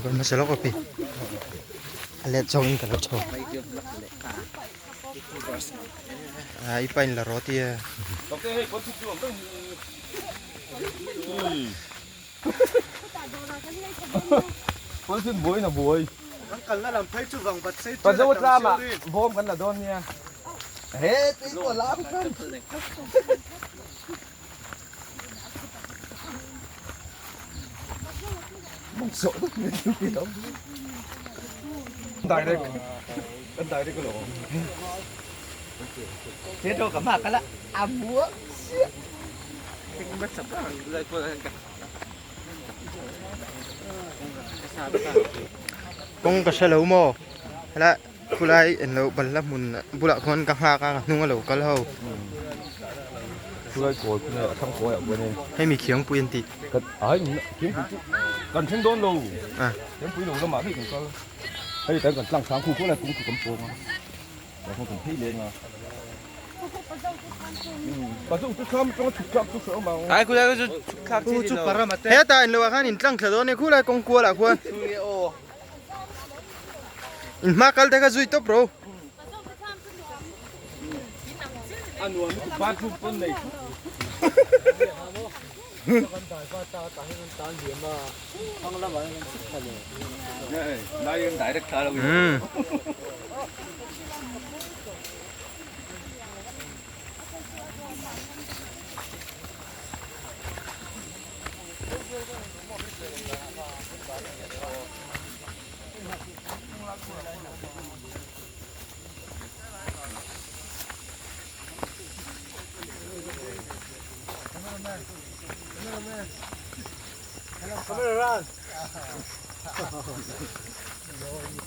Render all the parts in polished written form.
Kan hmasa lawk a pi a let zawk in ka lo chho a i pa in la rawt i a. Kawng ka hre lo maw helai khulai englo balhla hmun bulah khuan ka nghak a ka hnung a lo kal ho Khulai kawi khu nge a thlang kawi ah khuan in hei mi khiangpui an tih ai khiangpui chu kan thleng dawn lo khiangpui lo lamah daih kan kal hei kan kan tlang sang khu khuan a kawng chu kan pawng a tah khuan kan phei leng a Hetah in loah khan in tlang thla dawn e khulai kawng kual ah khuan in hma kal te kha zui tawp ro.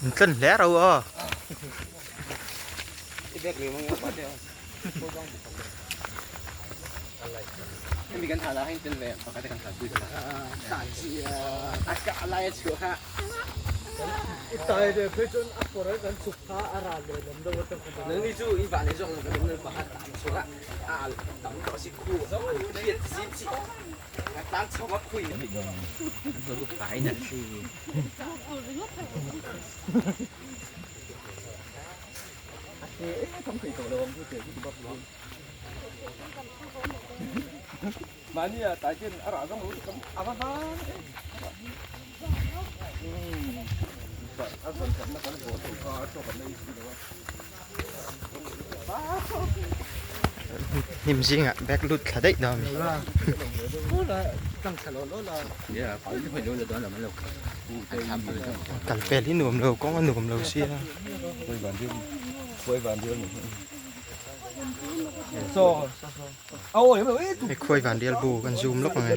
In tlan hle ro aw. Hnim zingah bag lut thla daih dawn a ni. Kal pel hi nuam lo kawng a nuam lo sia. Hei khuai van rial bu kan zoom lawk ang e.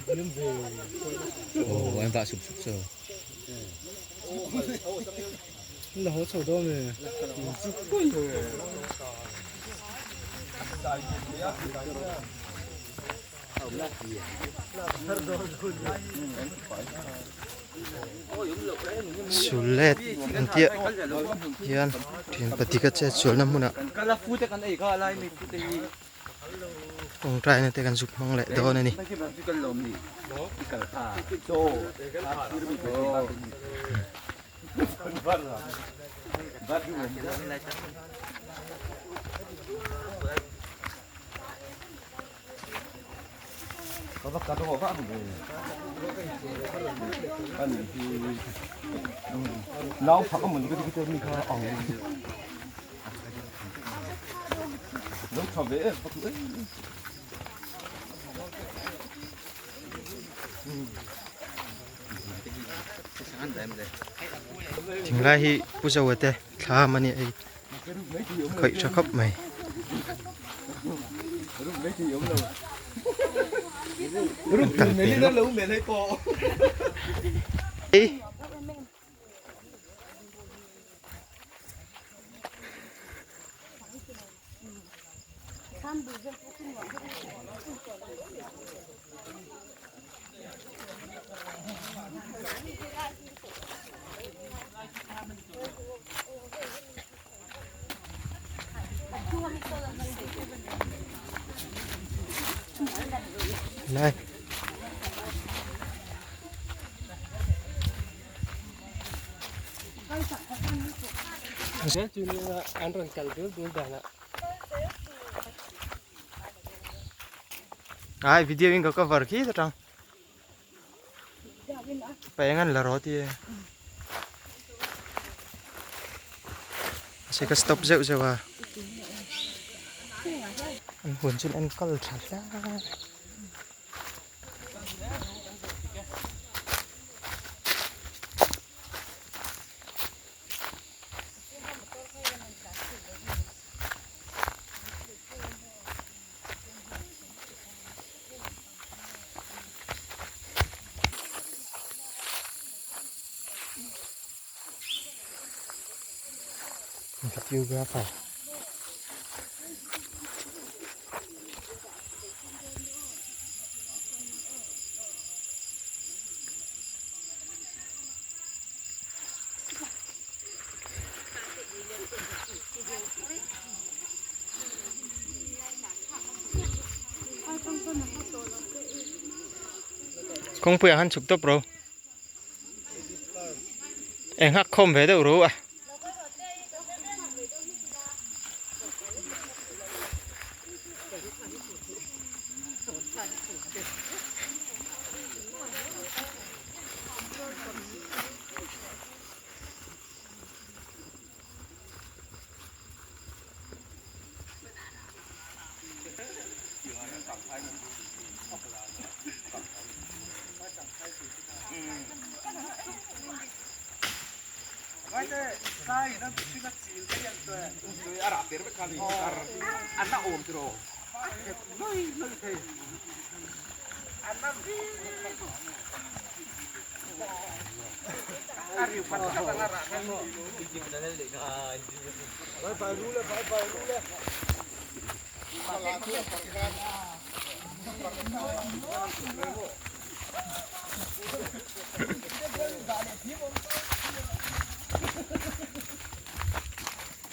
Sulet an tih hian thian patika chet sualna hmunah tawngtaina te kan zuk hmang leh dawn a ni. Thinglai hi Pu Zoa te thlam a ni a khawih tha khawp mai. An kal pel lawk. Lai. An rawn kal dul dul danah. Ai video in ka cover khi ta tang. Peng an la ro ti. Se ka stop zeuh zeuh a. An huan chuan an kal tha hle. Videographer. Kawngpui ah khan chhuk tawp ro eng hak khawm ve deuh ro a.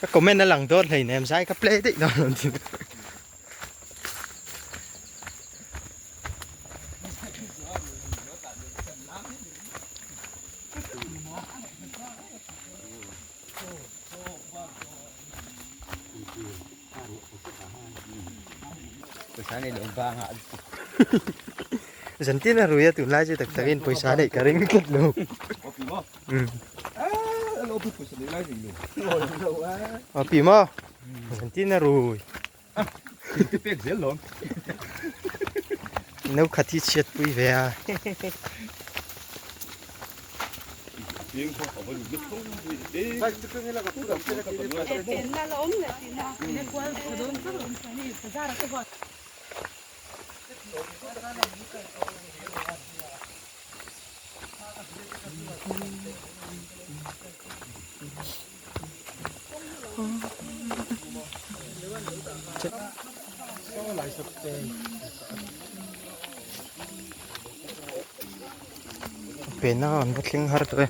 Ka comment a lang dawt hleinem zai ka play daih dawn lo ti. Zan tin a rui a tunlai chu tak takin pawisa neih ka ring tlat lo. Aw pi maw? Zan tin a rui. Te pek zel lawm. No khat hi chhiat pui ve a. Pena an va thleng har tawh e.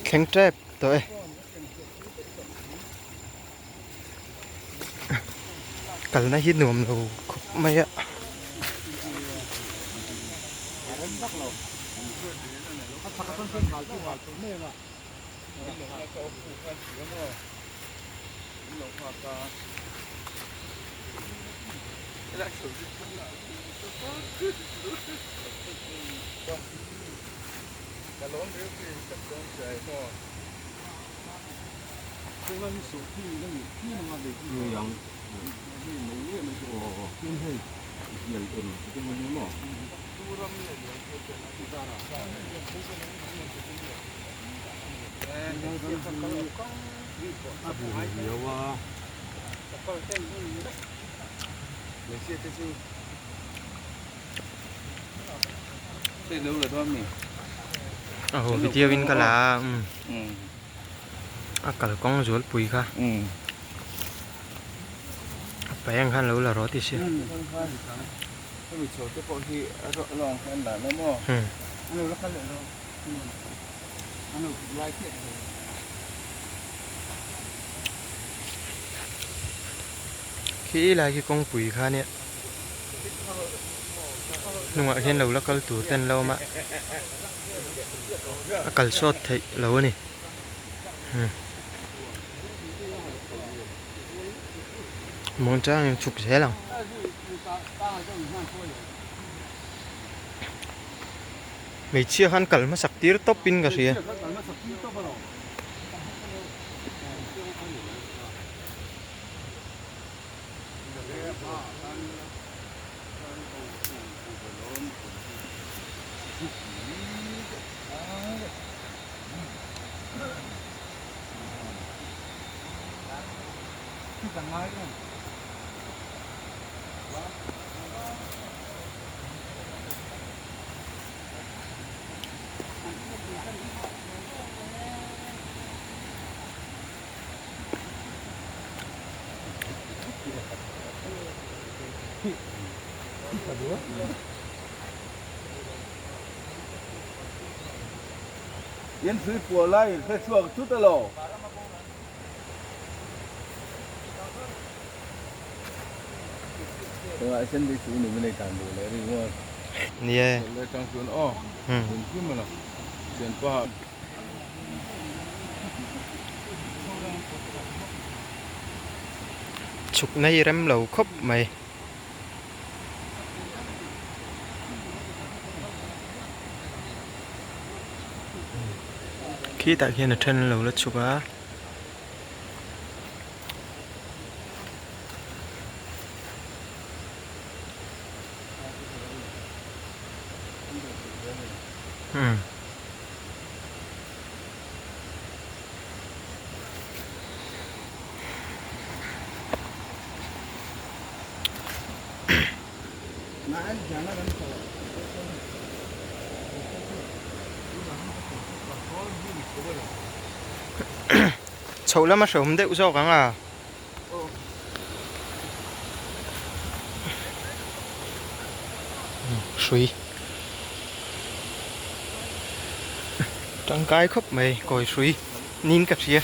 Thleng tep tawh e. Kalna hi nuam lo khawp mai a. Aw video in ka la a umm a kalkawng zualpui kha a paih ang khan lo la rawh tih si. Khi lai khi kawngpui kha nia hnungah hian lo la kal tur te an lo awm a a kal sawt theih lo a ni muangchangin chhuk zel ang. Hmeichhia khan kal hmasak tir tawp in ka hria. Ni e. Chhuk nei rem lo khawp mai. Khitah khian a then lo la chhuk a. Umm. Chhoh lama hrehawm deuh zawk ang a. Hrui tangkai khawp mai kawi hrui niin ka hria.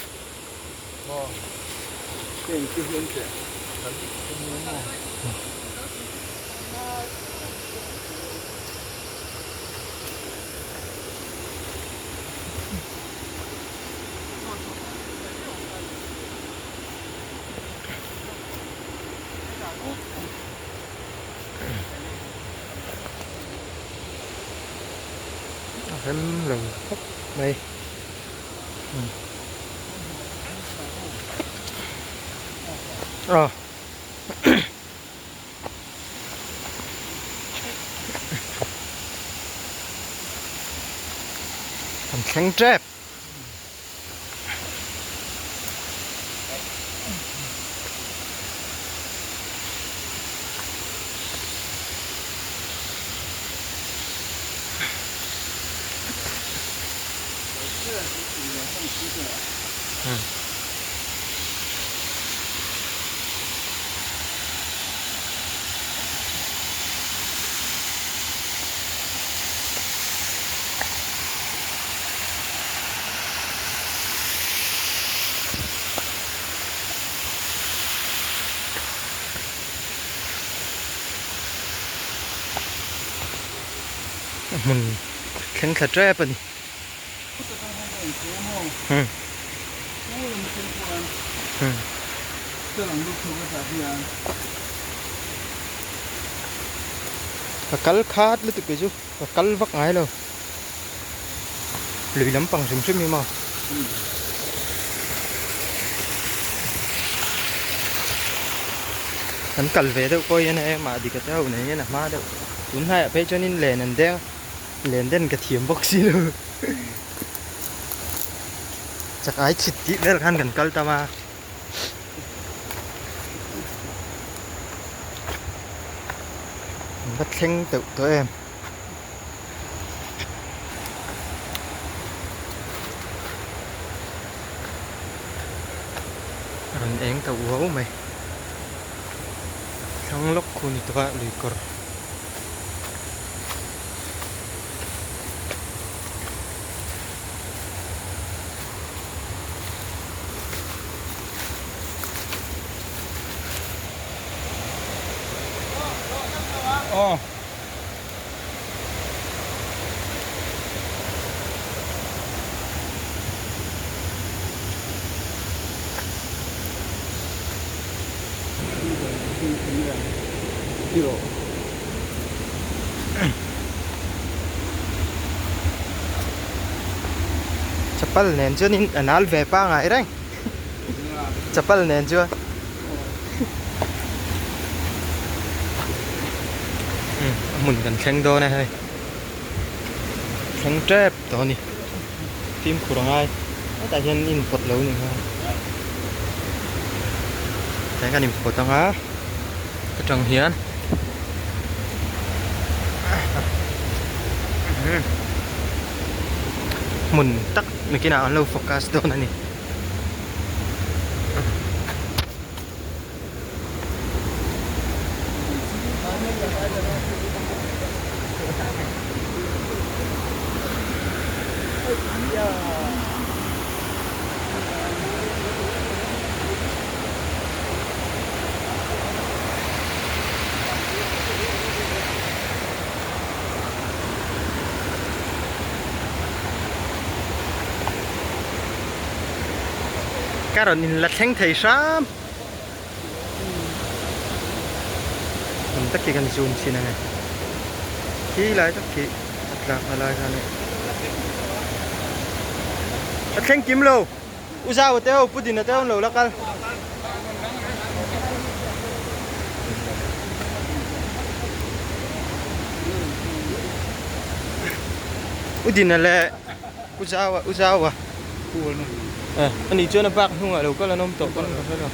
A rem lo khawp mai aw kan thleng tep. Hmun thleng thla tep a ni. Ka kal khat lutuk kei chu ka kal vak ngai lo. Lui lampang hrim hrim hi maw. Kan kal ve deuh pawh hian hei mah dik a te ho nei hian a hma deuh. Tun hnaiah phei chuanin len an deng a, len den ka thiam bawk si lo. Chak ai chhit tih vel khan kan kal tam a. An va thleng teuh tawh em. A rawn eng ta uau mai. Thlang lawk khu ni tawh a lui kawr. Chapal nen chuanin a nal ve pangai reng chapal nen chuan. A hmun kan thleng dawn e hei thleng tep tawh a ni fimkhur a ngai hetah hian in pawt lo ni kha tlai kan inpawt ang a atang hian hmun tak nakinah an lo focus dawn a ni. Ka rawn in la thleng thei hram. Tam tak hi kan zoom chhin ange. Khi lai tak khi a tlak na lai kha a ni. A thleng kim lo. U Zau te ho Pu Dina te ho an lo la kal. U Dina leh U Zaua U Zaua eh ani chuan a bak hnungah lo kal an awm tawh pawn ka hre lo.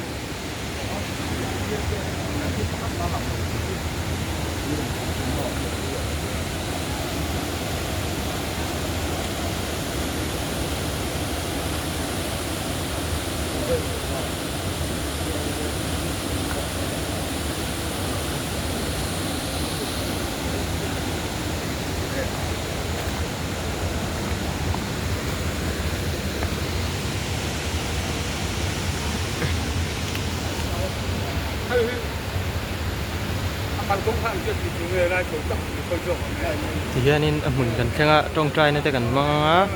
Tihianin a hmun kan thleng a tawngtaina te kan hmang ang a.